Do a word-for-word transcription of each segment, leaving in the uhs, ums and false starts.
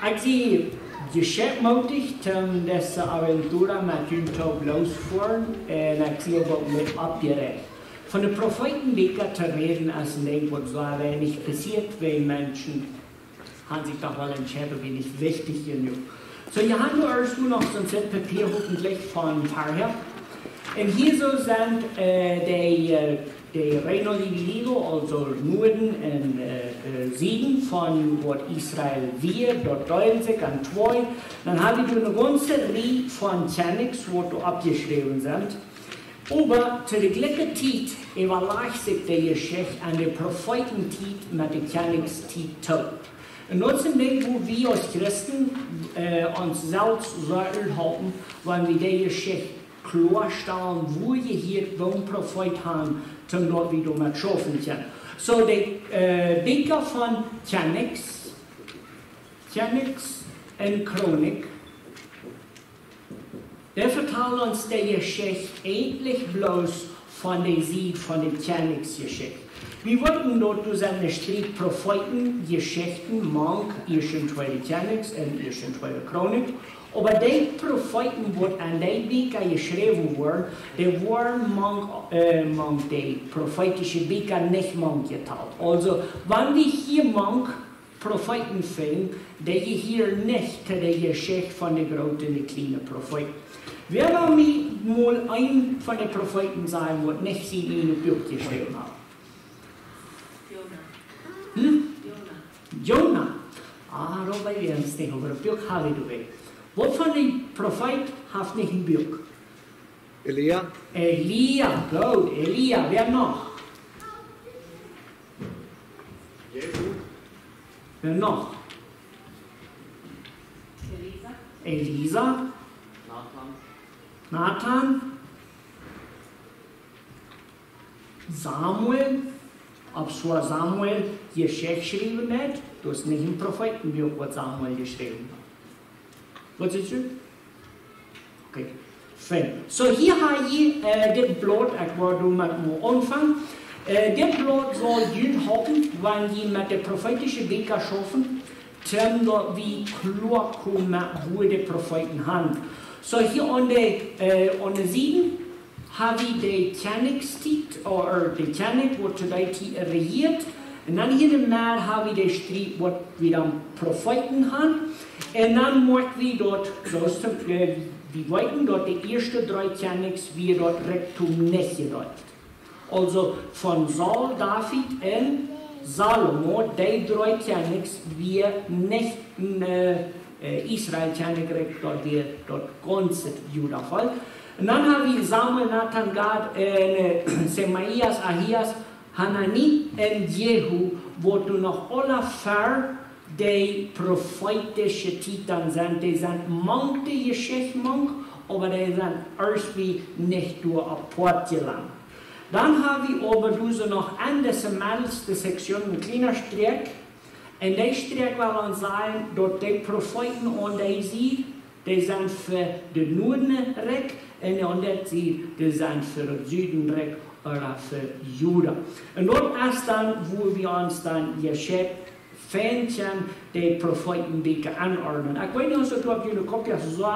Ekj sie jeschekjt mootich, toom dise Aventura met junt toop losfoaren, un ekj sie uk met oppjeräacht. Von de Profeetenbieekja to räden es een Dinkj, waut soo weinich passieet, wiels Menschen han sikj doch wol entscheiden, wia nich wichtich jenuach. Soo, jie haben nu ieescht noch soon Set Papia, hopentlich von verhäa. Un hia soo sent, äh, de, äh, de Reino Dividido, aulsoo Nuaden un, äh, äh, Sieden von waut Israel wia, daut deelt sikj en twee. Dan hab wie eene gaunze Rieej von Kjennichs, waut doa oppjeschräwen sent. Oba to de jlikje Tiet äwalajcht sikj de Jeschicht aun de Profeetentiet met de Kjennichstiet toop. Un daut es een Dinkj, wua wie aus Christen, äh, ons selfst sellen halpen, wan wie de Jeschicht kloastalen, wua jie hia biem Profeet han, toom daut wie doamet schaufen kjennen. Soo, de, äh, Bieekja von Kjennichs, Kjennichs un Chronik, dee vetalen ons de Jeschicht eejentlich bloos von de Sied von de Kjennichsjeschicht. Wie weeten daut doa sent een Striet Profeetenjeschichten mank Ieeschte un Tweede Kjennichs un Ieeschte un Tweede Chronik, oba de Profeeten, waut aun de Bieekja jeschräwen worden, dee worden mank, äh, mank de profeetische Bieekja nich mank jetalt. Aulsoo, wan wie hia mank Profeeten finjen, dee jehieren nich to de Jeschicht von de groote un de kjliene Profeet. Wäa well mie mol een von de Profeeten sajen, waut nich sien ieejnet Buak jeschräwen haft? Jona. Hm? Jona. Jona. Ah, doa weet wie nich, oba daut Buak hab ekj doabie. Waut von de Profeet haft nich een Buak? Elia. Elia, goot, Elia. Wäa noch? Jesus. Wäa noch? Elisa. Elisa. Nathan. Nathan. Samuel. Opp soo Samuel Jeschicht jeschräwen haft, daut es nich een Profeetenbuak, waut Samuel jeschräwen haft. Waut sajchst du? Okay. Fein. Soo, hia hab jie, äh, dit Blaut, ekj wull doamet mol aunfangen. Äh, dit Blaut saul junt halpen, wan jie met de profeetische Bieekja schaufen, toom daut wie kloa komen, wua de Profeeten han. Soo, hia aun de, äh, aun de Sieden hab wie de Kjennichstiet, ooda de Kjennich, waut to dee Tiet rejieet. Un dan hia enne Medd hab wie de Striet, waut wie dan Profeeten han. Un dan moakj wie daut, soo aus, äh, wie weeten, daut de ieeschte dree Kjennichs wia daut Rikjdom nich jedeelt. Aulsoo von Saul, David un Salomo, dee dree Kjennichs, wia nich, äh, äh, Israel Kjennichrikj, daut wia daut gaunze Judavolkj. Un dan hab wie Samuel, Nathan, Gad, äh, Semaias, Ahias, Hanani un Jehu, waut doa noch aula ver de profeetische Tiet sent, dee sent mank de Jeschicht mank, oba dee sent ieescht wie nich doa apoat jelangt. Dan hab wie oba doa soo noch aun dise meddelste Sektion een kjliena Strakj. Un dee Strakj well ons sajen, daut de Profeeten aun dee Sied, dee sent fa de Nuaden Rikj, un aun dee Sied, dee sent fa daut Siedenrikj ooda fa Juda. Un daut es dan, wua wie ons dan jeschikt finjen, de Profeetenbieekja enordnen. Ekj weet nich, aus daut opp june Kopia soo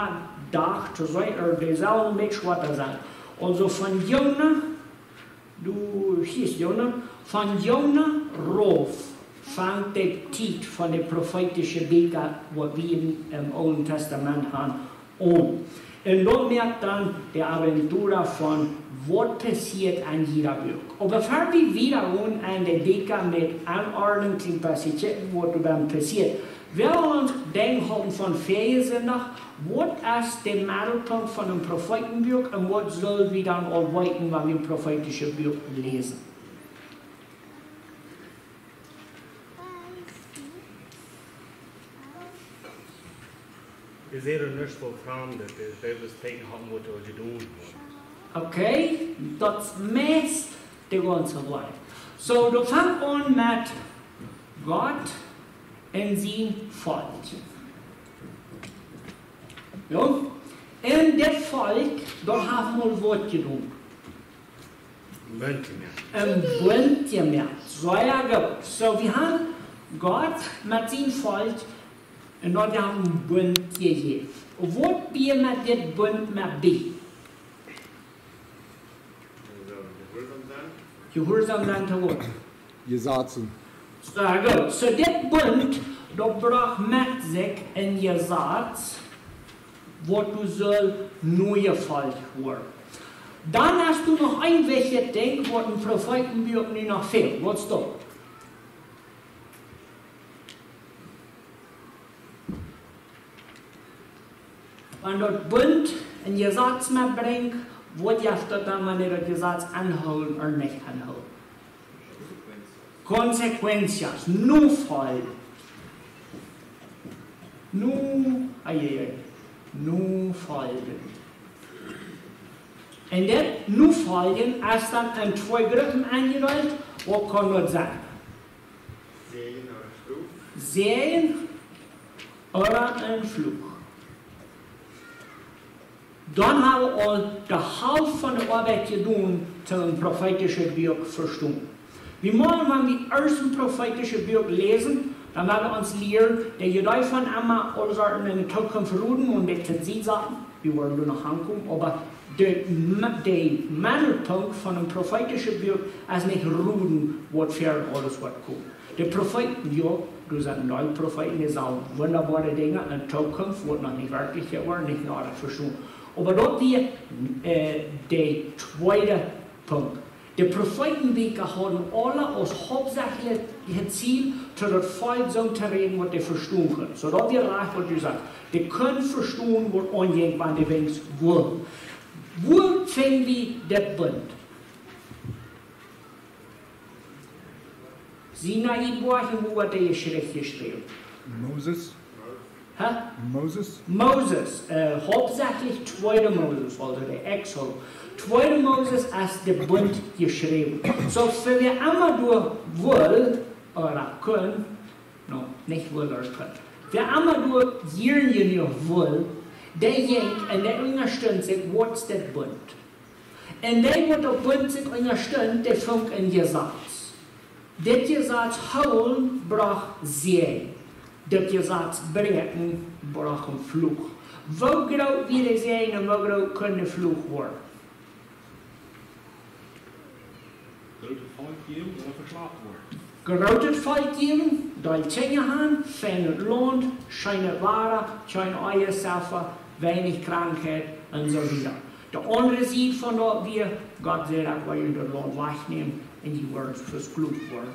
docht to sennen, ooda dee sellen een bät schwoara sennen. Aulsoo von Jona, du, hia es Jona, von Jona rauf fangt de Tiet von de profeetische Bieekja, waut wie em, em Oolen Tastament han, aun. Un daut moakt dan de Aventura von waut passieet aun jieda Buak. Oba ea wie wieda gonen aun de Bieekja met enordnen, kjlien bät kjikjen, waut doa dan passieet. Wie wellen ons Denkj hoolen von väaje Sindach, waut es de Meddelpunkt von een Profeetenbuak un waut sell wie dan aul weeten, wan wie een profeetischet Buak läsen? Wie seenen nuscht väl Framdet, de Bibel es Tieekjen haben, waut doa jedonen woat. Okay, daut meent de gaunze Woarheit. Soo, daut fangt aun met Gott un sien Volkj. Jo? Un dit Volkj, daut haft mol waut jedonen. Een Bunt jemoakt. Een Bunt jemoakt. Soo, jo, goot. Soo, wie haben Gott met sien Volkj Un daut haft een Bunt jejäft. Waut wia met dit Bunt met bie? Jehuarsaum sennen. Jehuarsaum sennen to waut? Jesazen. Sea goot. Soo dit Bunt, daut brocht met sikj een Jesaz, waut doa sull nojefolcht woaren. Dan hast du noch een wichtjet Dinkj, waut em Profeetenbuak nu noch fält. Waut es daut? Wan daut Bunt een Jesaz metbrinjt, waut jeft daut dan, wan dee daut Jesaz aunhoolen ooda nich aunhoolen? Consecuencias, Nofoljen. Nu, ai, ai, ai. Nofoljen. Un dit Nofoljen es dan en twee Gruppen enjedeelt. Waut kaun daut sennen? Säajen ooda Fluch. Säajen ooda een Fluch. Dan hab wie aul de Halft von de Oabeit jedonen, toom een profeetischet Buak vestonen. Wie motten, wan wie ieescht een profeetischet Buak läsen, dan woa wie ons lieren, daut wie doavon emma aule Sachen enne Tookunft roden un daut to seenen, wie woaren doa noch aunkomen, oba de, de Meddelpunkt von een profeetischet Buak es nich roden, waut fa aules woat komen. De Profeeten, jo, doa sent een Deel Profeeten, dee sellen wundaboare Dinja enne Tookunft, waut noch nich werkjlich woaren, nich noda vestonen. Oba daut wia, äh, de tweede Punkt. De Profeetenbieekja hauden aule aus hauptsachlichet Ziel, to daut Volkj soo to räden, waut dee vestonen kunnen. Soo daut wia rajcht, waut du sajchst. Dee kunnen vestonen, waut aunjinkj, wan dee weens wullen. Wua finj wie dit Bunt? Sinai Boajch, wua woat de Schreft jeschräwen? Moses. Hä? Moses. Moses, äh, hauptsachlich Tweede Moses, aulsoo de Exodus. Tweede Moses es de Bunt jeschräwen. Soo, wäa emma doa wull, ooda kunn, no, nich wull, ooda kunn. Wäa emma doa jieren jenuach wull, dee jinkj un dee unjastund sikj, waut es dit Bunt? Un dee, waut daut Bunt sikj unjastund, dee funk een Jesaz. Dit Jesaz hoolen brocht Säajen. Dit Jesaz bräakjen brocht een Fluch. Woo groot wia de Säajen un woo groot kunn de Fluch woaren? Grootet Volkj jäwen ooda veschlacht woaren. Grootet Volkj jäwen, dee Kjinja han, feinet Launt, scheenet Wada, kjeen Oajasafa, weinich Krankheit un soo wieda. De aundre Sied von daut wia, Gott säd: "Ekj woa junt daut Launt wajchnämen un jie woaren vesklooft woaren,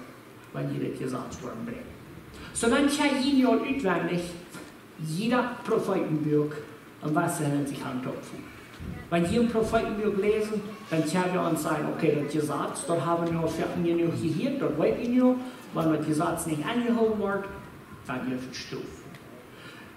wan jie dit Jesaz woaren bräakjen." Soo dan kjenn jie nu utwendich jieda Profeetenbuak un waut see sikj aun toopfungen. Wan jie een Profeetenbuak läsen, dan kjenn jie aun sajen: "Okay, daut Jesaz, daut hab wie nu aul foaken jenuach jehieet, daut weet wie nu, wan daut Jesaz nich aunjehoolen woat, dan jeft et Strof."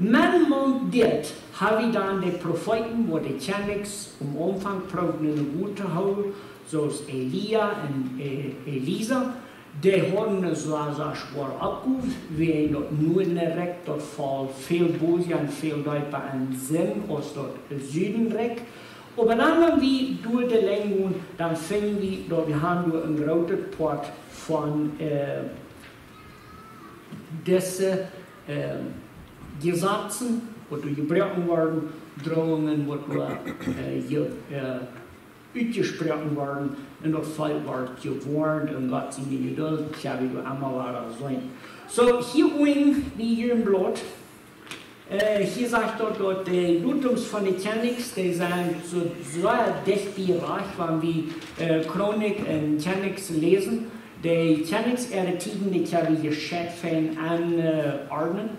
Oba mank dit hab wie dan de Profeeten, waut de Kjennichs aum Aunfank proowden enne Rut to hoolen, soo aus Elia un, äh, Elisa, dee hauden eene sea, sea schwoare Oppgow, wiels daut Nuadenrikj, daut foll väl bosja un väl deepa enne Sind aus daut Sudenrikj. Oba wan wie derch de Linj gonen, dan finj wie, daut wie haben doa een grootet Poat von, äh, dise, äh, Jesazen, waut doa jebroaken worden, Drohungen, waut doa, äh, je-, äh, utjesproaken worden, un daut Volkj wort jewoarnt, un Gott siene Jedult, jo, wie emma wieda seenen. Soo, hia unjen, bie hia em Blaut, äh, hia sajcht daut, daut de Datums von de Kjennichs, dee sent soo, soo dicht bie rajcht, wan wie, äh, Chronik un Kjennichs läsen. De Kjennichs äare Tieden, dee kjenn wie jescheit fein aun, äh, ordnen.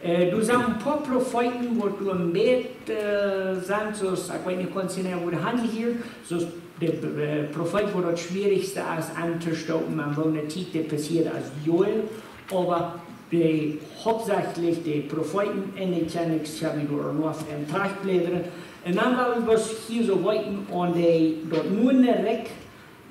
Äh, doa sent een poa Profeeten, waut doa met, äh, sent, soo aus, ekj weet nich gaunz jeneiw, woo de Handel hia, soo aus de, äh, Profeet, waut daut schwierichste es auntostoppen, un woo ne Tiet dee passieet, es Joel, oba de, hauptsachlich de Profeeten un de Kjennichs, jo, wie doa noch en trajchtblädren. Un dan woa wie waut hia soo weeten aun de, daut Nuadenrikj,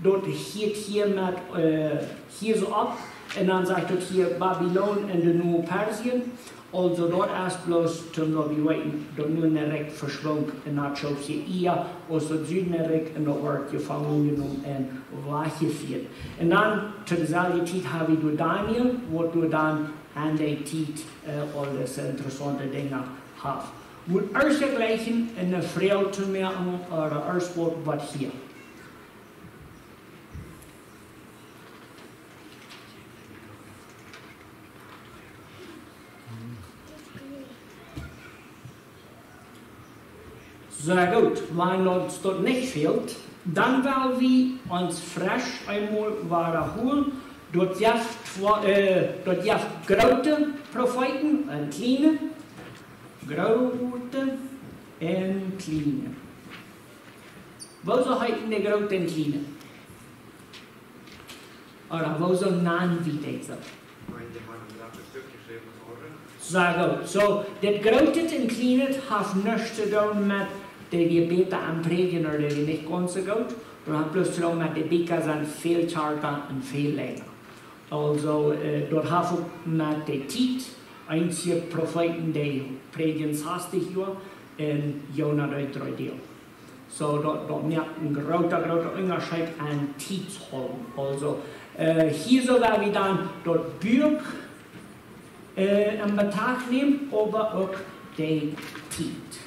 daut hieet hia met, äh, hia soo opp. Un dan sajcht daut hia Babilon un doano Persien. Aulsoo daut es bloos, toom daut wie weeten, daut Nuadenrikj veschwunk un daut schoof sikj ea, aus daut Sudenrikj, un daut wort jefangen jenomen un wajchjefieet. Un dan, to deeselwje Tiet, hab wie doa Daniel, waut doa dan en dee Tiet, äh, aul dise interessaunte Dinja haft. Wudd ieescht jlikj eene Froag to moaken, ooda ieescht waut, waut hia. Sea goot, wan ons daut nich fält, dan well wie ons fresch eemol wadaholen. Daut jeft, äh, daut jeft groote Profeeten un kjliene, groote un kjliene. Woo soo heeten dee groote un kjliene? Ooda woo soo nanen wie dee soo? Sea goot. Soo, dit grootet un kjlienet haft nuscht to doonen met dee wie bäta aun prädjen ooda dee wie nich gaunz soo goot. Daut haft bloos to doonen met de Bieekja sent väl kjarta un väl lenja. Aulsoo, äh, daut haft uk met de Tiet, eenje Profeeten dee prädjen sastich Joa un Jona deed dree Doag. Soo, daut, daut moakt een groota, groota Unjascheet aun Tiet. Aulsoo, äh, hia soo woa wie dan daut Buak, äh, en Betracht nämen, oba uk de Tiet.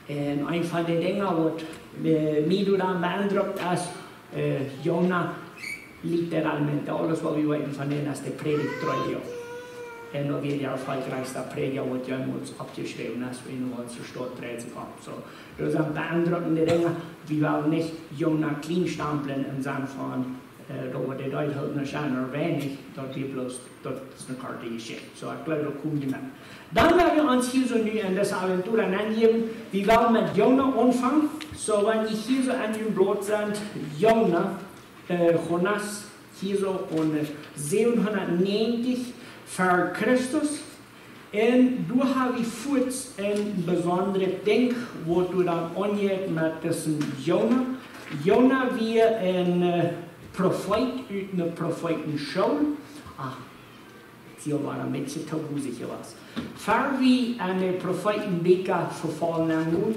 Un eent von de Dinja waut, äh, mie doa dan beendrukt es, äh, Jona literalmente, aules waut wie weeten von dän es de Prädicht dree Joa. Un daut wia de erfolgreichsta Prädja waut jemols oppjeschräwen es, wan wie ons vestonen, dreid sikj opp. Soo, daut sent beendrukende Dinja. Wie wellen nich Jona kjlien stamplen em Senn von, äh, daut waut dee deed hilt nich aun, ooda weinich, daut wia bloos, daut es eene korte Jeschicht. Soo, ekj jleew, daut kjemt nich mea. Dan woa wie ons hia soo nu en dise Aventura aunjäwen. Wie wellen met Jona aunfangen. Soo, wan jie hia soo aun jun Blaut sent, Jona, äh, Jonas, hia soo aun, äh, säwenhundatnäajentich ver Christus. Un doa ha wie fuaz een besondret Dinkj, waut doa dan aunjeit met disen Jona. Jona wia een, äh, Profeet ut eene Profeetenschool. Ah, ekj sie aul een bät too wusich jewast. Ver wie aun de Profeetenbieekja vefaulen aun,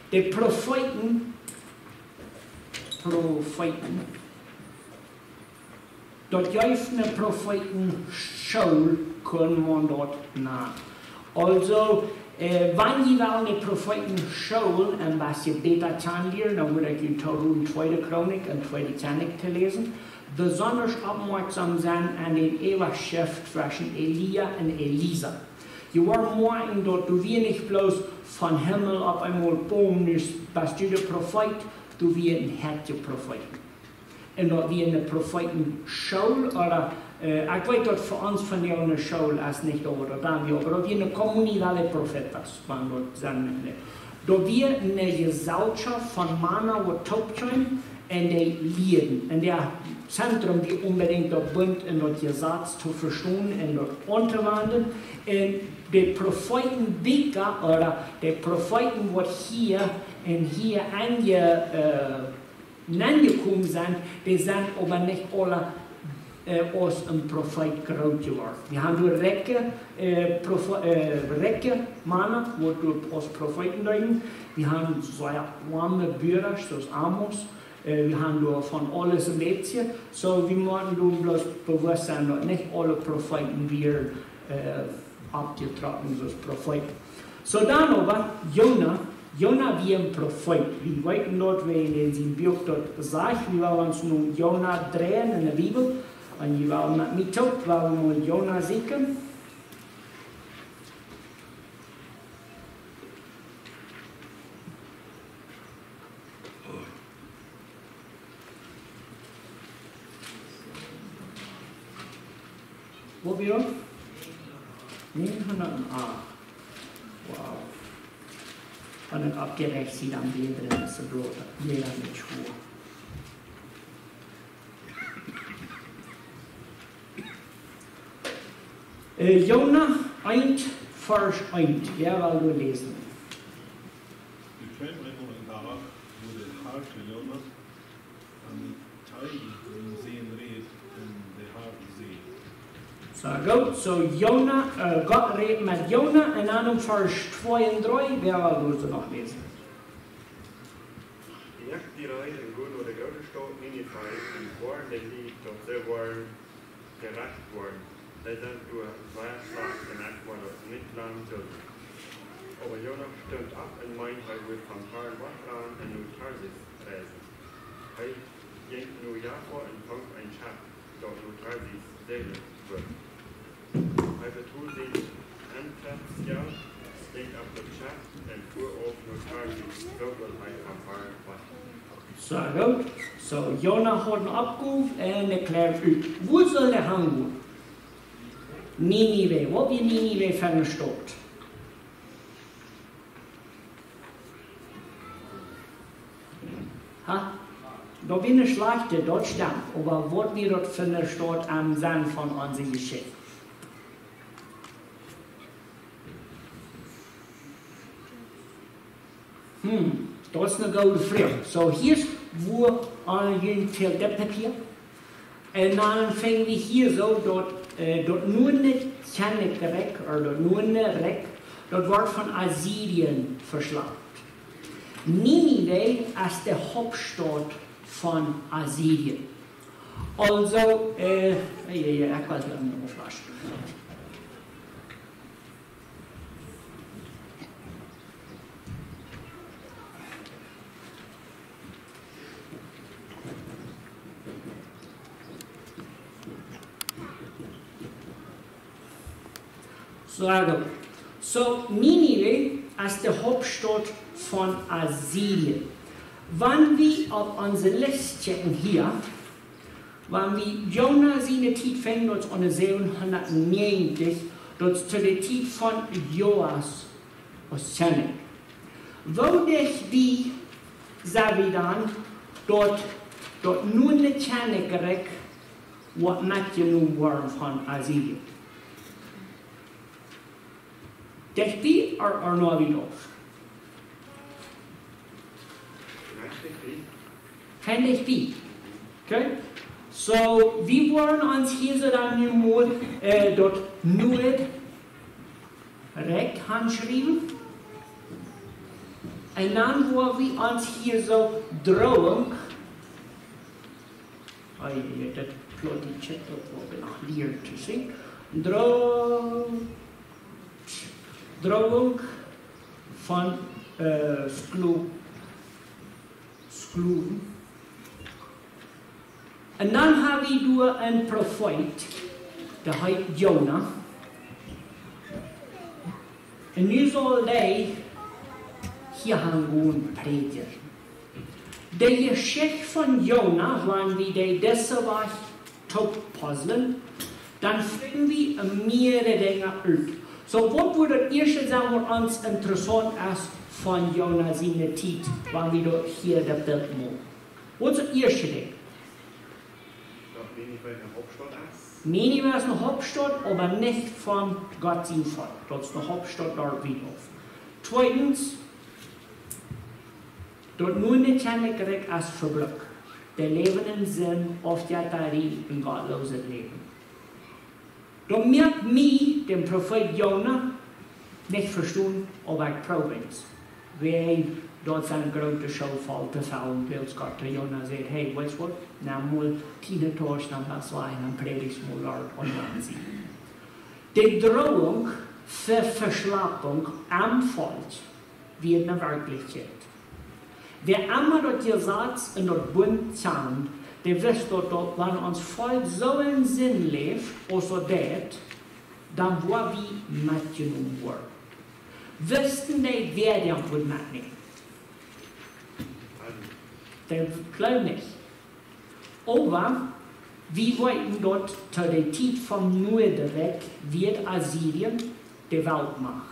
de Profeeten, Profeeten, daut jeef eene Profeetenschool, kunn maun daut nanen. Aulsoo, äh, wan jie wellen de Profeetenschool een bät bäta kjanen lieren, dan wudd ekj junt tooroden Tweede Chronik un Tweede Kjennichs to läsen. Besonda oppmoakjsom sennen aun dän Äwaschrift tweschen Elia un Elisa. Jie woaren moakjen, daut doa wia nich bloos von Himmel opp eemol: Boom, nu best du de Profeet. Doa wia een Hoop Profeeten. Un daut wia eene Profeetenschool, ooda, äh, ekj weet daut fa ons vondoag eene School es nich, oba daut dan wia, oba daut wia eene comunidad de profetas, wan daut sennen, nä. Daut wia eene Jeselschoft von Mana waut toopkjeemen un dee lieeden. Un daut Zentrum wia onbedinjt daut Bunt un daut Jesaz to vestonen un daut auntowanden. Un de Profeetenbieekja, ooda de Profeeten waut hia un hia aunje-, äh, nenjekomen sent, dee sent oba nich aule, äh, aus een Profeet groot jeworden. Wie haben doa rikje, äh, Profe-, äh, rikje Mana, waut doa aus Profeeten deeden. Wie haben sea oame Buasch, soo aus Amos. Äh, wie haben doa von aules een bät. Soo, wie motten doa bloos bewusst sennen, daut nich aule Profeeten wieren, äh, oppjetrocken soo aus Profeet. Soo dan oba, Jona, Jona wia een Profeet. Wie weeten daut, wiels en sien Buak daut sajcht, wie wellen ons nu Jona dreien en de Bibel. Un jie wellen met mie toop, wellen wie Jona sieekjen. Waut wia daut? Näajenhundat acht. Wow. Wan ekj oppjerecht sie, dan bläda ekj daut soo bloos, bläda ekj nich väa. Äh, Jona eent, Varsch eent. Wäa well doa läsen? Et kjeem eemol een Dach, wua de Har to Jona en Teew, en Sän räd, un de Har säd. Soo, goot, soo Jona, äh, Gott rät met Jona, un dan en Varsch twee un dree, wäa well doa noch läsen? Moak die reed un go no de groote Staut Ninive un woarn de Lied, daut see woaren jerecht woaren. Dee sent doa sea schlajcht un ekj woa daut nich lang duljen. Oba Jona stunt opp un meend, hee wudd vom Harn wajchgonen un no Tarsis reisen. Hee jinkj no Jaffa un funk een Schepp, daut no Tarsis säajlen wudd. Hee betold sien Entrittsjelt, stieg opp daut Schepp un fua auf no Tarsis, soo wull hee vom Harn wajch. Soo goot. Soo, Jona haud ne Oppgow un ekj kjlea ut. Wua sull hee han gonen? Ninive. Waut wia Ninive fa ne Staut? Ha? Daut wia ne schlajchte, daut stemt. Oba waut wia daut fa ne Staut aum Enj von onse Jeschicht? Hm, daut es ne goode Froag. Soo, hia es wua aul jun väl dit Papia. Un dan finj wie hia soo daut, äh, daut Nuadne Kjennichrikj, ooda daut Nuadne Rikj, daut woat von Assyrien veschlacht. Ninive es de Hauptstaut von Assyrien. Aulsoo, äh, ja, ja, ja, ekj well hia noch waut. Soo, soo, Ninive es de Hauptstaut von Assyrien. Wan wie opp onse List kjikjen hia, wan wie Jona siene Tiet finjen, daut es aune säwenhundatnäajentich, daut es to de Tiet von Joas aus Kjennich. Woo dicht bie sent wie dan, daut, daut Nuadne Kjennichrikj woat metjenomen woaren von Assyrien? Dicht bie, ooda, ooda no wiet auf? Kjenn nich bie. Okay? Soo, wie woaren ons hia soo dan nu mol, äh, daut Nuadne Rikj hanschriewen. Un dan woa wie ons hia soo Drohung. Ai, daut klopt nich, daut woa wie noch lieren to seenen. Dro-, Drohung von, äh, Sklo-, Sklowen. Un dan ha wie doa een Profeet, dee heet Jona. Un nu saul dee hia gonen prädjen. De Jeschicht von Jona, wan wie dee dise Wäakj toop puzzlen, dan finj wie mearere Dinja ut. Soo, waut woat daut ieeschte sennen, waut ons interessaunt es von Jona siene Tiet, wan wie daut hia daut Bilt moaken? Waut es daut ieeschte Dinkj? Daut Ninive ne Hauptstaut es. Ninive es ne Hauptstaut, oba nich von Gott sien Volkj. Daut es ne Hauptstaut doa wiet auf. Tweedens, daut Nuadne Kjennichrikj es vebrukt. Dee läwen en Sind, Aufjettarie un gottlooset Läwen. Daut moakt mie, dän Profeet Jona, nich vestonen, oba ekj proow eens. Wäajen daut sent groote Schoof voll to fellen, wiels Gott to Jona sajcht: Hey, weetst waut? Nemm mol diene Tausch, dan best du en, dan prädjst mol doa aun de aundre Sied. De Drohung fa Veschlapunk aum Volkj wia ne Werkjlichkjeit. Wäa emma daut Jesaz un daut Bunt kjand, dee wist daut, daut wan ons Volkj soo en Sind läft, aus daut deit, dan woa wie metjenomen woaren. Wisten dee, wäa dee wudd metnämen? Dee jleewden nich. Oba wie weeten daut to de Tiet von Noah wia Assyrien de Weltmacht.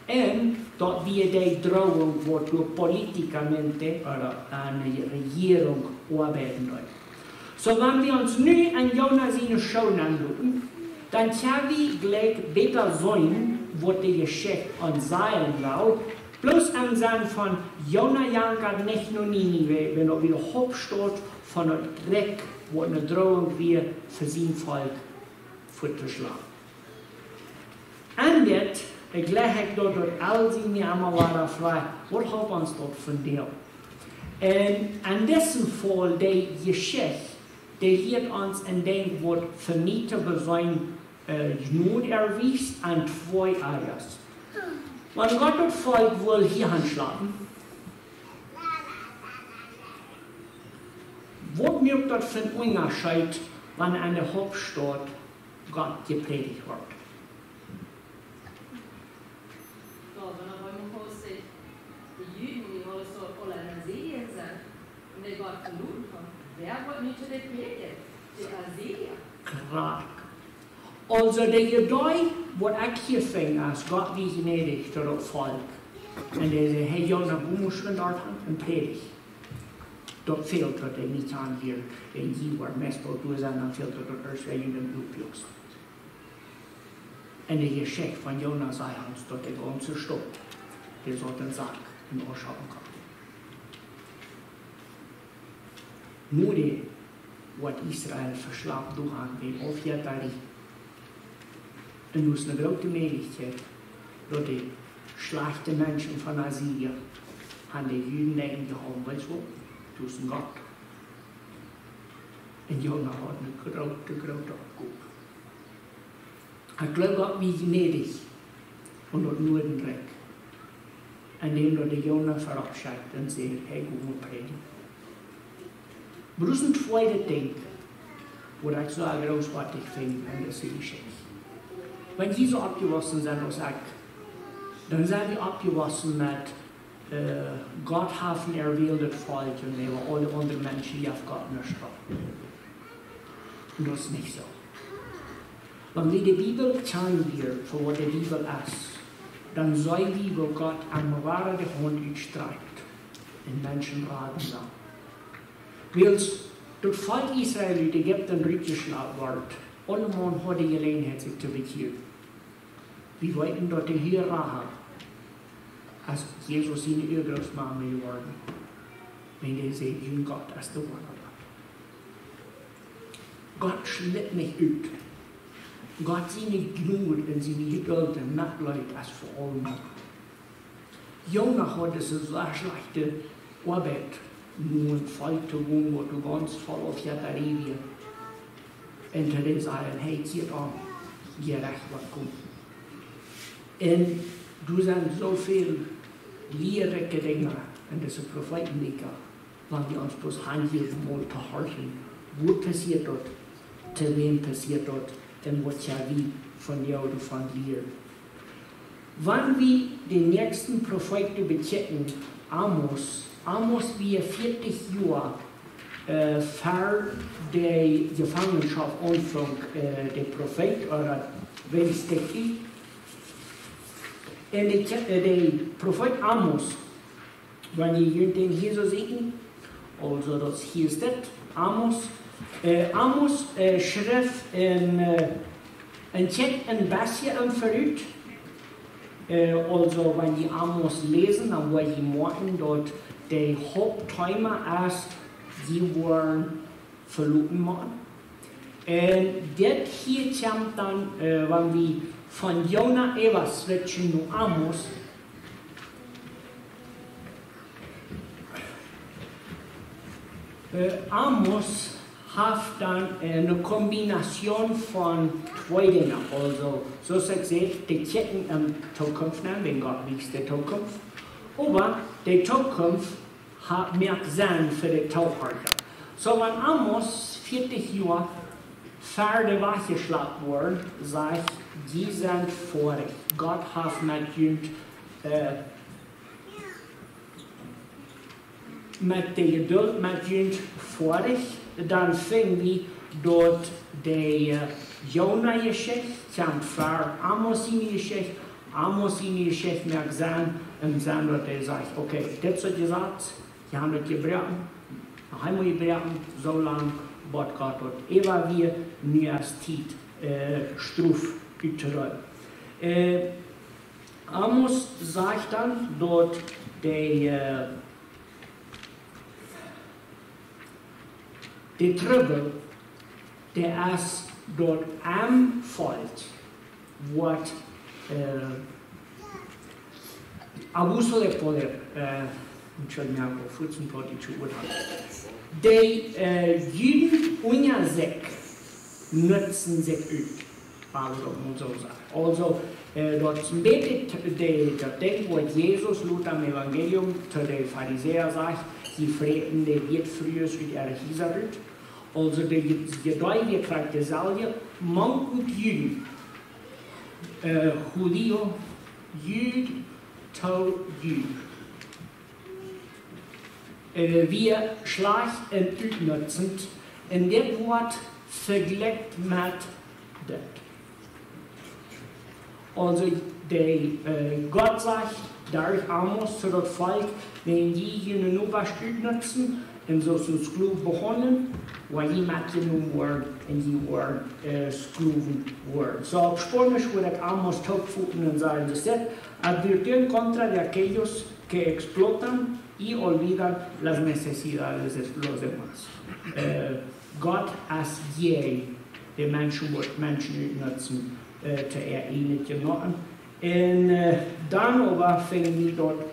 Un daut wia de Drohung, waut doa políticamente, ooda aun de Rejierunk oabeiden deed. Soo, wan wie ons nu aun Jona siene Schoon aunloten, dan kjenn wie jlikj bäta seenen, waut de Jeschicht ons sajen well, bloos aun sennen von Jona jankat nich no Ninive, wan daut wia de Hauptstaut von daut Rikj, waut ne Drohung wia fa sien Volkj väatoschlagen. Un dit, ekj jleew daut, daut aul sent wie emol wada frie, waut halpt ons daut vondoag? Un aun disen Faul, de Jeschicht, dee lieet ons een Dinkj, waut fa mie to beseenen Jnod erwiest aun twee Areas. Wan Gott daut Volkj wull hia aunschlapen, waut muak daut fa een Unjascheet, wan aun de Hauptstaut Gott jeprädicht woat? Ja, wan daut eemol pausich, de Juden, dee hauden soo aul en Assyrien sent, un dee Gott veloten hauden, wäa woat nu to dee prädjen? De Assyria. Krakjt. Aulsoo de Idee, waut ekj hia finj, es Gott wia jnädich to daut Volkj. Un dee säd: Hey, Jona, du motst von doa han un prädj. Daut fält daut dee nich aun hia, wan jie woaren meist boolt doa sennen, dan fält daut daut ieescht, wan jie dän Blup juksen. Un de Jeschicht von Jona sajcht ons, daut de gaunze Staut, dee saut em Sak un Oaschoppen kaun. Nu dee, waut Israel veschlapt doa han, dee Aufjettarie. Un nu es eene groote Mäajlichkjeit, daut de schlajchte Menschen von Assyrien aun de Juden denkjen, dee haben, weetst waut, du hast een Gott. Un Jona haud eene groote, groote Oppgow. Ekj gleew, Gott wia jnädich un daut Nuadenrikj. Un dee daut de Jona verabscheet un säd: Hey, go mol prädjen. Bloos een tweedet Dinkj, waut ekj soo grootwaadich finj aun dise Jeschicht. Wan jie soo oppjewossen sent aus ekj, dan sent jie oppjewossen met, äh, Gott haft een erwähltet Volkj un äwa aule aundre Menschen jeft Gott nuscht. Un daut es nich soo. Wan wie de Bibel kjanen lieren fa waut de Bibel es, dan seenen wie, woo Gott emma wada de Haunt utstrakjt un Menschen raden saul. Wiels daut Volkj Israel ut Ägipten rutjeschlapt wort, aule Maun haud de Jeläajenheit sikj to bekjieren. Wie weeten, daut de Hia Rahab es Jesus siene Uagrootmame jeworden, wan dee säd: Jun Gott es de woare Gott. Gott schlitt nich ut. Gott siene Jnod un siene Jedult un Metleet es fa aulemaun. Jona haud dise sea schlajchte Oabeit, no een Volkj to gonen, waut doa gaunz voll Aufjettarie wia. Un to dän sajen: Hey, kjieet om, Jerecht woat komen. Un doa sent soo väl liearikje Dinja en dise Profeetenbieekja, wan wie ons bloos hanjäwen, mol to horchen, woo passieet daut, to wäm passieet daut, un waut kjenn wie von doa von lieren. Wan wie dän näakjsten Profeet bekjikjen, Amos, Amos wia vieetich Joa, äh, ver de Jefangenschoft aunfunk, äh, de Profeet, ooda weens de Kjrieg. Un de Kje-, äh, de Profeet Amos, wan jie junt dän hia soo seenen, aulsoo daut hia steit, Amos, äh, Amos, äh, schrift en, äh, en Kjrift en bät em verut. Äh, aulsoo, wan jie Amos läsen, dan woa jie moakjen, daut de Hauptthema es, jie woaren veloten woaren. Un dit hia kjemt dan, äh, wan wie von Jona äwa switchen no Amos. Äh, Amos haft dan, äh, eene Kombination von twee Dinja. Aulsoo, soo aus ekj säd, de Kjikjen en de Tookunft nämen, wan Gott wiest de Tookunft. Oba de Tookunft ha-, moakt Senn fa de Toohorcha. Soo, wan Amos vieetich Joa ver de Wajch jeschlapt wort, sajcht: Jie sent foadich. Gott haft met junt, äh, met de Jedult met junt foadich, dan finj wie daut de, äh, Jona Jeschicht kjemt ver Amos siene Jeschicht, Amos siene Jeschicht moakt Senn, un dan daut hee sajcht: Okay, dit es daut Jesaz, jie haben daut jebroaken, noch eemol jebroaken, soo lang, bat Gott daut äwa wia, nu es Tiet, äh, Strof uttodeelen. Äh, Amos sajcht dan daut de, äh, de Trubbel, dee es daut aum Volkj, waut, äh, abuso de poder, äh, entschuldigen, wie haben vor kurzem Plattdeutsch gehabt. De, äh, Juden unja sikj nutzen sikj ut. Wua wie daut mol soo sajen. Aulsoo, äh, daut es een bät de, de, daut Dinkj, waut Jesus lota em Evangelium to de Farisäa sajcht, see fräten de Wieetfrues ut äare Hiesa rut. Aulsoo, de Ju-, Judäa, dee kjricht deselwje, mank uk Juden, äh, Judäa, Jud to Jud, äh, wia schlajcht un utnutzent, un dit woat vejlikjt met dit. Aulsoo, de, äh, Gott sajcht derch Amos to daut Volkj: Wan jie june Nobasch utnutzen un soo aus een Sklow behaundlen, woa jie metjenomen woaren un jie woaren, äh, Sklowen woaren. Soo, opp Spaunisch wudd ekj Amos toopvoten un sajen, daut es dit: Advirtió en contra de aquellos que explotan y olvidan las necesidades de los demás. Äh, Gott es jäajen de Menschen, waut Menschen utnutzen, äh, to äa ieejnet Jenuach. Un, äh, dan oba finj wie daut,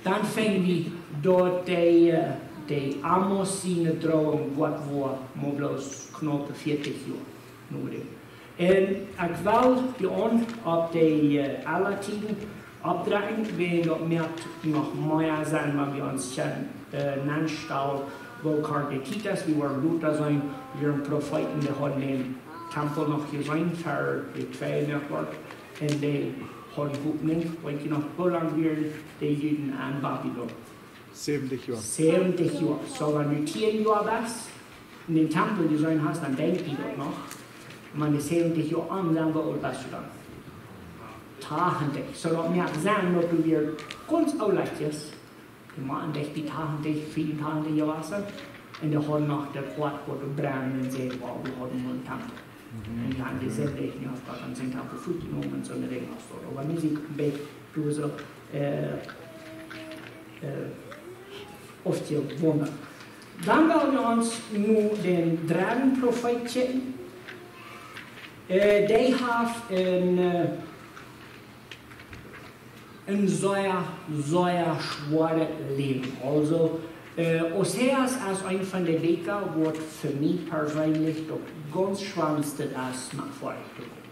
dan finj wie daut de, äh, de Amos siene Droom, waut wia mau bloos knaupe vieetich Joa no däm. Un ekj well junt opp de, äh, aule Tieden oppdrekjen, wiels daut mott noch mea sennen, wan wie ons kjennen, äh, nenstalen, woo Kjartan Titus, wie woaren lota seenen, woo een Profeet, dee haud dän Tempel noch jeseenen, ver de Tweede Weltkjrich, un dee haud Hopninj, weet jie noch, woo lang wieren de Juden en Babilon? Säwentich Joa. Säwentich Joa. Soo, wan du tieen Joa best, en dän Tempel jeseenen hast, dan denkjst du daut noch. Oba de säwentich Joa om sent, woo oolt best du dan? Tachentich. Soo daut mott sennen, daut du wia gaunz oolt best. Dee mott bie tachentich, fiefuntachentich Joa sennen. Un dee haud noch daut Hoat, waut doa brend un säd: Wow, wie hauden mol een Tempel. Mhm. Un dee hauden jeseenen, nu haft Gott ons dän Tempel wajchjenomen un soone Dinja aus daut. Oba nu sie ekj een bät, du soo, äh, äh, opp jewondat. Dan well wie ons nu dän dredden Profeet kjikjen. Äh, dee haft een, äh, een sea, sea schwoaret Läwen. Aulsoo, äh, Oseas es eent von de Bieekja, waut fa mie perseenlich daut gaunz schwoaste es, no väaren to komen.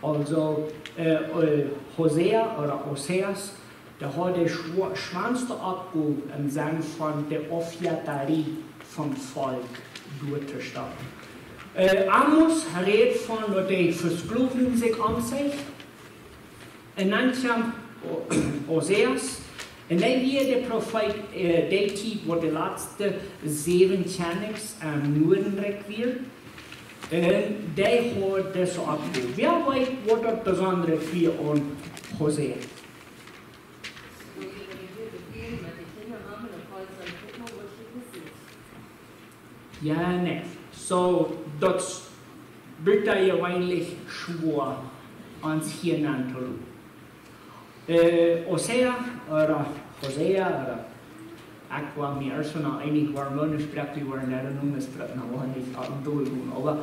Aulsoo, äh, äh, Hosea ooda Oseas, dee haud de schwo-, schwoaste Oppgow em Senn von de Aufjettarie vom Volkj derchtostonen. Äh, Amos rät von daut de Vesklowunk sikj aunzeigt. Un dan kjemt O-, Oseas. Un dee wia de Profeet, äh, dee Tiet, wua de latste säwen Kjennichs em Nuadenrikj wieren. Un dee haud dise Oppgow. Wäa weet, waut daut besondre wia aun Hosea? Jo, nä. Soo, daut brukt hia jeweenlich schwoa, ons hia nenn to loten. Äh, Osea, ooda Hosea, ooda, ekj wull mie ieescht noch eenich woaren, woone Sproak wie woaren, daut nu es Sproak noch nich opp dän Dach komen, oba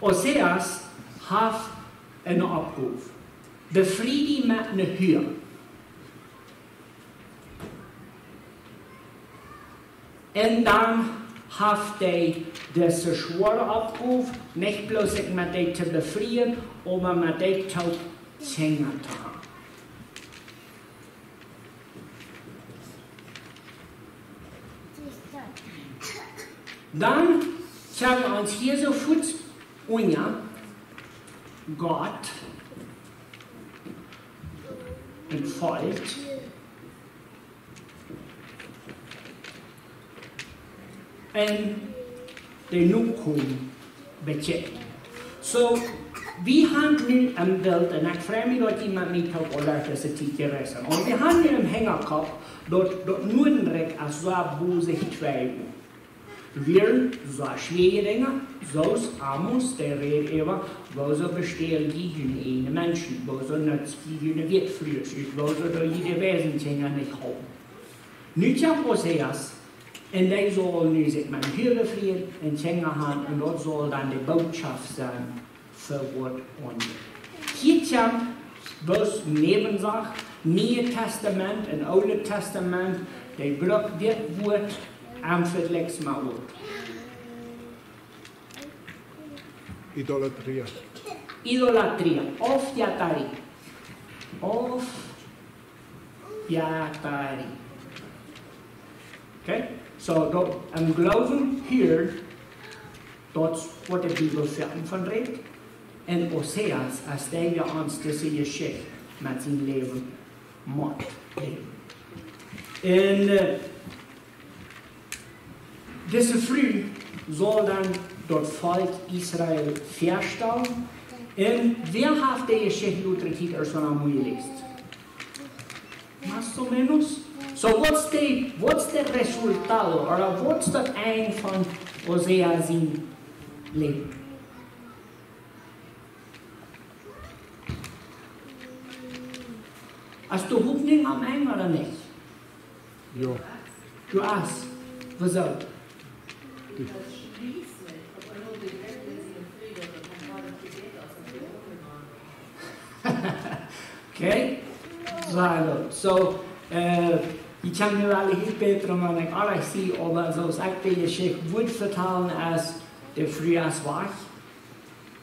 Oseas haft eene Oppgow. Befrie die met ne Hua. Un dan haft hee dise schwoare Oppgow, nich bloos sikj met dee to befrieen, oba met dee toop Kjinja to haben. Dan kjenn wie ons hia soo fuaz unja Gott un Volkj un de Nokomen bekjikjen. Soo, wie haben nu een Bilt, un ekj frei mie, daut jie met mie toop aul derch dise Tiet jewast sent. Un wie haben nu em Hinjakopp, daut, daut Nuadenrikj es soo bosich twei Joa. Wieren soo schwoare Dinja, soo aus Amos, dee räd äwa, wuarom bestäl jie june ieejne Menschen, wuarom nutzt jie june Wieetfrues ut, wuarom doo jie de Weisenkjinja nich hoolen. Nu kjemt Oseas, un dee saul nu sikj met ne Hua befrieen un Kjinja haben, un daut saul dan de Bootschoft sennen fa waut aunjeit. Hia kjemt bloos Näwensach, Niee Tastament un Oolet Tastament, dee brukt dit Wuat, eenfach nuscht mea Wuat. Idolatria. Idolatria, Aufjettarie. Aufjettarie. Okay? So, daut, em Gloowen hia, daut es waut de Bibel fa ons von rät. Un Oseas, aus dee wie ons dise Jeschicht met sien Läwen mott läwen. Un, äh, dise Fru saul dan daut Volkj Israel väastalen. Un wäa haft dee Jeschicht latste Tiet aul soo mau jeläst? Más o menos. So, what's the, what's the resultado, or what's the end von Hosea sien Läwen? Hast du Hopninj aum Enj ooda nich? Jo. Du hast. Wieso? Okay. So, aulsoo, äh, ekj kaun mie aul hia bäta, wan ekj aules sie, oba soo aus ekj de Jeschicht wudd vetalen, es de Fru es wajch.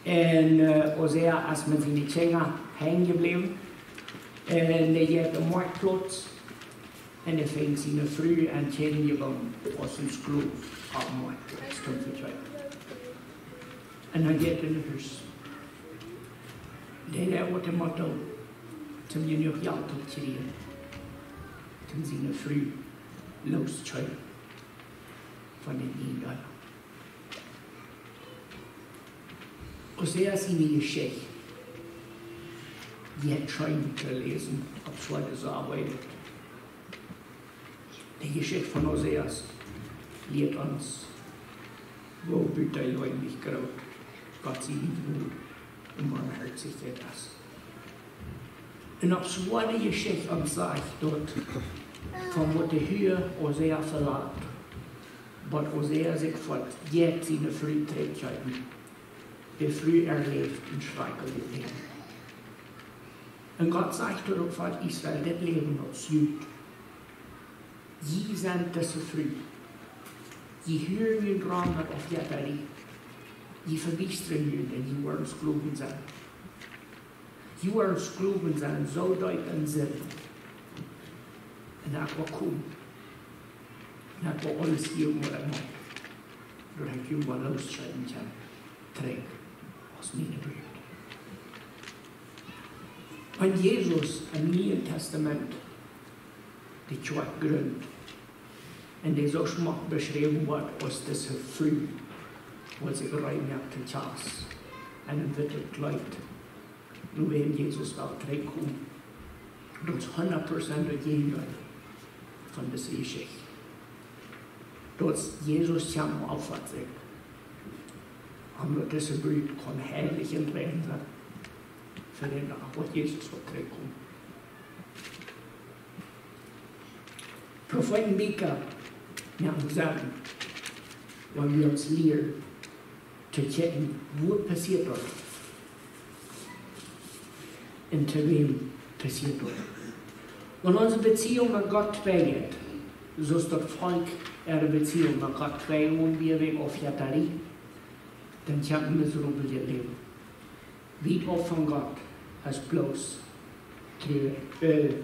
Un, äh, Hosea es met siene Kjinja hangen jebläwen. Un hee jeit opp dän Moakjtplauz. Un hee finjt siene Fru un Kjinja jewant aus een Sklow opp dän Moakjtplauz toom vekjeepen. Un hee jeit no Hus. Dee, dee woat de Moakj toom jenuach Jelt to kjrieen, toom siene Fru loskjeepen von dän Iendeela. Hosea siene Jeschicht, dee es scheen to läsen, opp schwoare Oabeit. De Jeschicht von Hosea lieet ons, woo butajeweenlich groot Gott siene Jnod un Boamhoatichkjeit es. Un opp schwoare Jeschicht ons sajcht daut, von waut de Har Hosea velangt, waut Hosea sikj veleicht jeit siene Fru trigjjäwen. De Fru erläft een schrakjlichet Läwen. Un Gott sajcht doaropp: Volkj Israel, dit Läwen es jut. Jie sent dise Fru. Jie hieren junt rom met Aufjettarie. Jie vebiestren junt un jie woaren Sklowen sennen. Jie woaren Sklowen sennen, soo deep en Sind. Un daut woat komen. Un daut woat aules hia woaren. Daut ekj junt woa loskjeepen kjennen. Trigj aus miene Brut. Wan Jesus em Nieen Tastament de Kjoakj grunt, un dee soo schmock beschräwen woat aus dise Fru, waut sikj rein moakt to Kjast, un een wittet Kjleet, nu wan Jesus woat trigjkomen, daut es hundat Prozent daut Jäajendeel von dise Jeschicht. Daut es Jesus kjemt opp sikj, om daut dise Brut kaun heilich un rein sennen, fa dän Dach, waut Jesus woat trigjkomen. Profeeten Mika, jo, wie sajen, wan wie ons lieren to kjikjen, woo passieet daut? Un to wäm passieet daut? Wan onse Beziehung met Gott twei jeit, soo aus daut Volkj äare Beziehung met Gott twei jeit, woo wie wajch Aufjettarie, dan kjemt een miserablet Läwen. Wiet auf von Gott es bloos Trua, äh,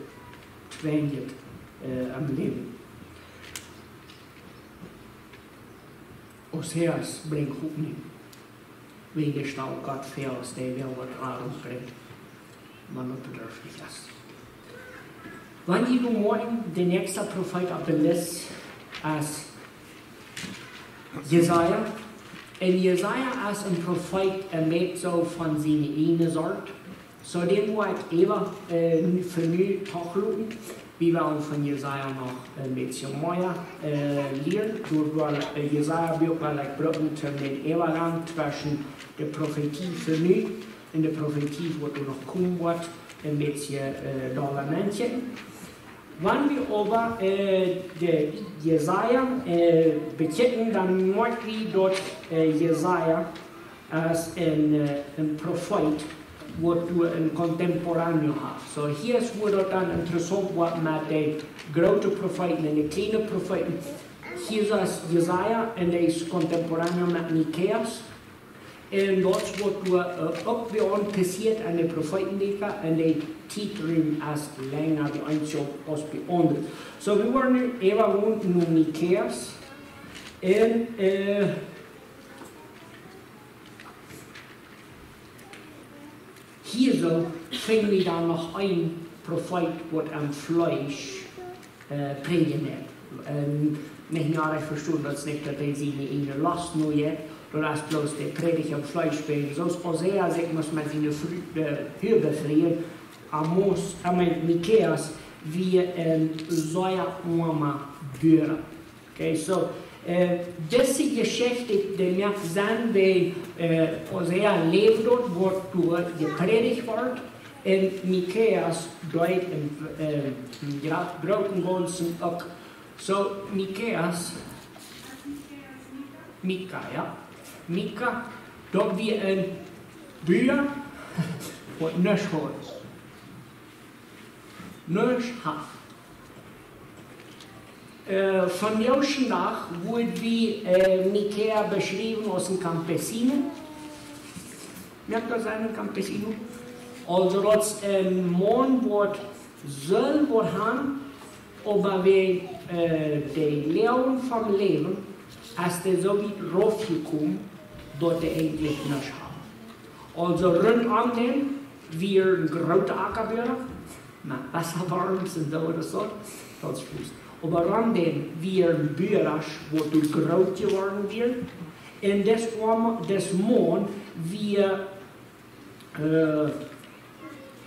Tweiheit, äh, aum Läwen. Hosea brinjt Hopninj, wiels hee stalt Gott väa aus dee, wäa waut Radunk brinjt, wan daut bedurftich es. Wan wie nu moakjen, de näakjsta Profeet opp de List es Jesaja. Un Jesaja es een Profeet, hee moakt soo von siene ieejne Sort. Soo dän woa ekj äwa, äh, fa nu trigj loten. Wie wellen von Jesaja noch een bät mea, äh, lieren. Doa woa, äh, Jesaja Buak woa ekj brucken toom dän Äwagank tweschen de Profetie fa nu un de Profetie waut doa noch komen woat, een bät, äh, dolla nenn kjikjen. Wan wie oba, äh, de Jesaja, äh, bekjikjen, dan moakj wie daut, äh, Jesaja es een, äh, een Profeet, waut doa een contemporáneo haft. Soo, hia es wua daut dan interessaunt woat met de groote Profeeten un de kjliene Profeeten. Hia es Jesaja un dee es contemporáneo met Mikäas. Un daut es waut doa, äh, uk bie ons passieet aun de Profeetenbieekja, un de Tietruim es lenja bie ons aus bie aundre. Soo, wie woaren nu äwagoonen no Michäus. Un, äh, hia soo finj wie dan noch een Profeet waut aum Fleesch äh, prädjen deit. Un nich naricht vestonen, daut es nich daut hee siene ieejne Lost nu jeit, daut es bloos de Prädicht aum Fleesch wäajen. Soo aus Hosea sikj must met siene Fru, äh, Hua befrieen, Amos, I mean, Michäus, wia een sea oama Buara. Okay, soo, äh, dise Jeschicht, dee moakt Senn, woo, äh, Hosea läwd doa, waut doa jeprädicht wort, un Michäus deed em, äh, em gra-, grooten gaunzen uk. Soo, Michäus, Mika, jo. Mika, daut wia een Bua, waut nuscht haud. Nuscht haud. Äh, vondoag dän Dach woat wie, äh, Michäus beschräwen aus een campesino. Moakt daut Senn, een campesino? Aulsoo, daut es een Maun waut sull waut han, oba wäajen, äh, de Loag vom Läwen es dee soo wiet raufjekomen, daut dee eejentlich nuscht haud. Aulsoo, runtom dän wia een groota Akjabua, met Wassaworms un soo, daut es daut, daut es Fuss. Oba rom dän wieren Buasch, waut doa groot jeworden wieren. Un dis Oam-, dis Maun wia, äh,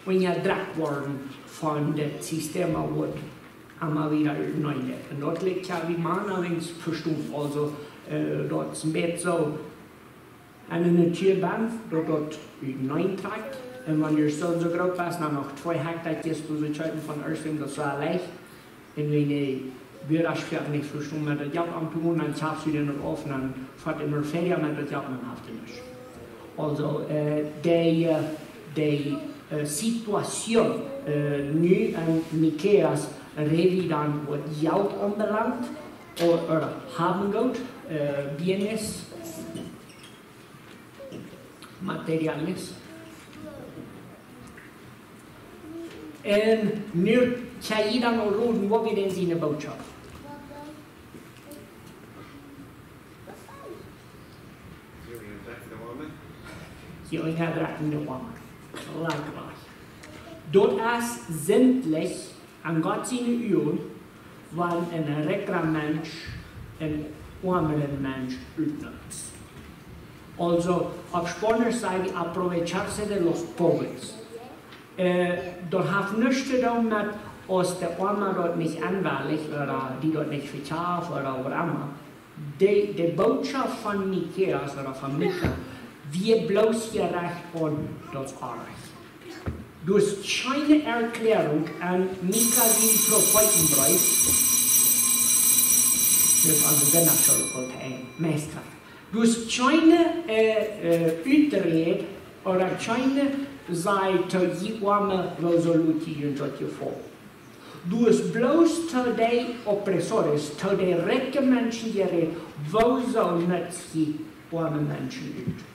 unjadrekjt worden von daut System, waut emma wada utnämen. Un daut lat je wie mau eent vestonen. Aulsoo, äh, daut es een bät soo, wan eena nich hia bent, daut daut utnämen trakjt. Un wan du soo, soo groot best, dan noch twee Hekta kjrichst du soo kjeepen von Erstem, daut es soo leicht. Un wan de Buasch nich vestonen met daut Jelt omtogonen, dan kjrichst du dän uk auf un dan foat eena wieda met daut Jelt un dan haft eena nuscht. Aulsoo, äh, de, äh, de, äh, Situation, äh, nu aun Michäus, räd wie dan waut Jelt aunbelangt, ooda, ooda haben Jelt, äh, bienes, materiales. Un nu kjenn jie dan aul roden, waut wia dän siene Bootschoft? Jie unjadrekjten de Oame. Likewise. Daut es sindlich aun Gott siene Uagen, wan een rikja Mensch een oamren Mensch utnutzt. Aulsoo, opp Spaunisch saj wie aprovecharse de los pobres. Äh, daut haft nuscht to doonen met, aus de Oama daut nich enwellicht, ooda dee daut nich vekjafft, ooda waut emma. De, de Bootschoft von Michäus ooda von Mika, wia bloos jerecht aun daut Oame. Doa es kjeene Erkjläarunk aun Mika sien Profeetenbreef. Daut es aun de Sindachschool to Enj, meist. Doa es kjeene, äh, äh, Uträd ooda kjeene Sied to dee Oame, woo soo lut jie en daut Jefeel. Doa es bloos to de opresores, to de rikje Menschen jerät, woo soo nutzt jie oame Menschen ut.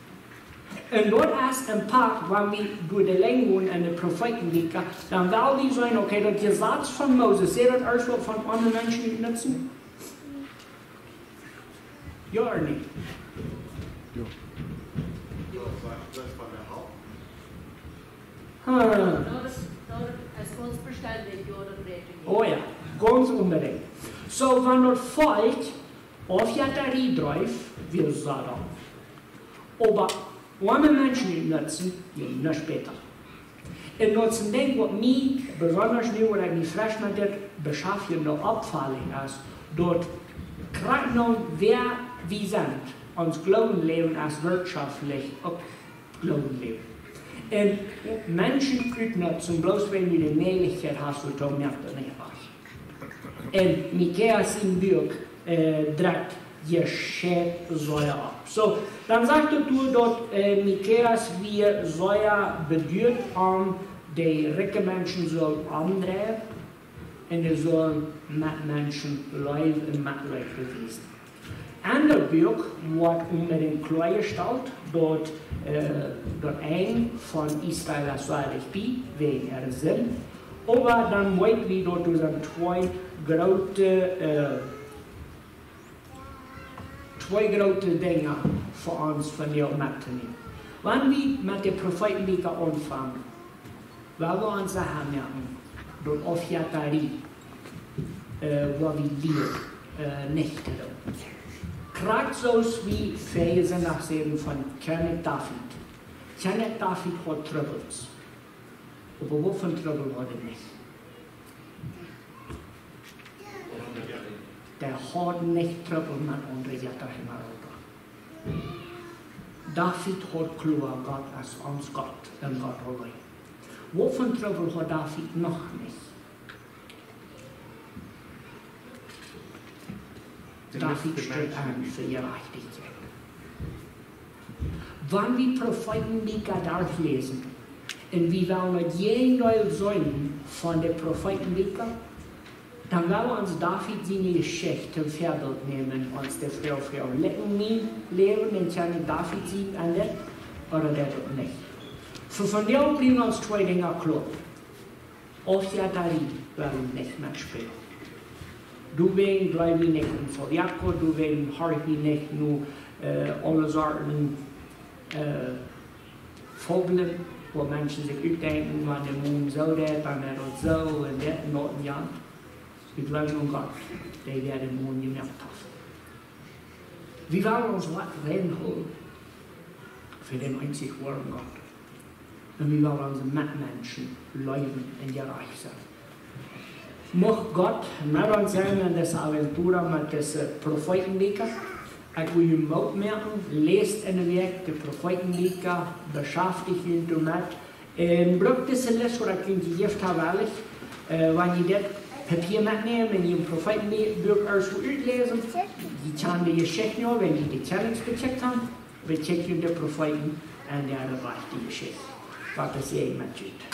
Un daut es een Poat, wan wie doa de Lenj gonen en de Profeetenbieekja, dan well wie seenen, okay, daut Jesaz von Moses, sajcht daut ieescht waut von oame Menschen utnutzen? Jo, ooda nich? Jo. Jo, daut es von de Haupt. Hm. Daut es, daut es gaunz vestendich, jo, daut weet ekj. Oh jo, gaunz onbedinjt. Soo, wan daut Volkj Aufjettarie dreef, wia Sodom. Oba oame Menschen utnutzen, wia nuscht bäta. Un daut es een Dinkj waut mie, besonda nu, waut ekj mie fresch met dit beschaftje, noch oppfaulich es, daut krakjt nu, wäa wie sent, ons Gloowenläwen es wirtschoftlich uk Gloowenläwen. Un Menschen utnutzen, bloos wäajen du de Mäajlichkjeit hast, doa moakt daut nich waut. Un Michäus sien Buak, äh, drekjt jescheit sea opp. Soo, dan sajcht daut doa daut, äh, Michäus wia sea beduat om de rikje Menschen sullen omdreien un dee sullen Metmenschen Leew un Metleet bewiesen. Aun daut Buak woat onbedinjt kloajestalt, daut, äh, daut Enj von Israel es sea dicht bie, wäajen äare Sind. Oba dan weet wie, daut doa sent twee groote, äh, twee groote Dinja fa ons vondoag mettonämen. Wan wie met de Profeetenbieekja aunfangen, woa wie ons secha moaken, daut Aufjettarie, äh, woa wie lieren, äh, nich to doonen. Krakjt soo aus wie väajen Sindach säden von Kjennich David. Kjennich David haud Trubbels. Oba waut fa Trubbel haud hee nich? Dee haud nich Trubbel met aundre Jetta en Europa. David haud kloa, Gott es ons Gott un Gott auleen. Waut fa Trubbel haud David noch nich? David stritt aun fa Jerajchtichkjeit. Wan wie Profeetenbieekja derchläsen un wie wellen daut Jäajendeel seenen von de Profeetenbieekja, dan well wie ons David siene Jeschicht toom Väabilt nämen, ons de Froag froagen: Lat mie läwen un kjenn David sien Enj, ooda daut uk nich? Fa vondoag bliewen ons twee Dinja kloa. Aufjettarie well wie nich mea spälen. Doawäajen jleew wie nich aun Zodiaco, doawäajen horch wie nich no, äh, aule Sorten, äh, Fabeln, wua Menschen sikj utdenkjen, wan de Mon soo deit, dan deit daut soo, un dit un daut un jant. Wie jleewen aun Gott, dee, dee de Mon jemoakt haft. Wie wellen ons waut reinhoolen fa dän eenzich woaren Gott. Un wie wellen onse Metmenschen leewen un jerajcht sennen. Mucht Gott met ons sennen en dise Aventura met dise Profeetenbieekja. Ekj well junt Moot moaken, läst enne Wäakj de Profeetenbieekja, beschaftich junt doamet. Un brukt dise List, waut ekj junt jejäft hab, wellich, äh, wan jie dit Papia metnämen un jie een Profeetenbuak ieescht wellen utläsen, jie kjennen de Jeschicht nu, wan jie de Kjennich bekjikjt haben, bekjikjt jie de Profeeten un de rajchte Jeschicht. Gott es met junt.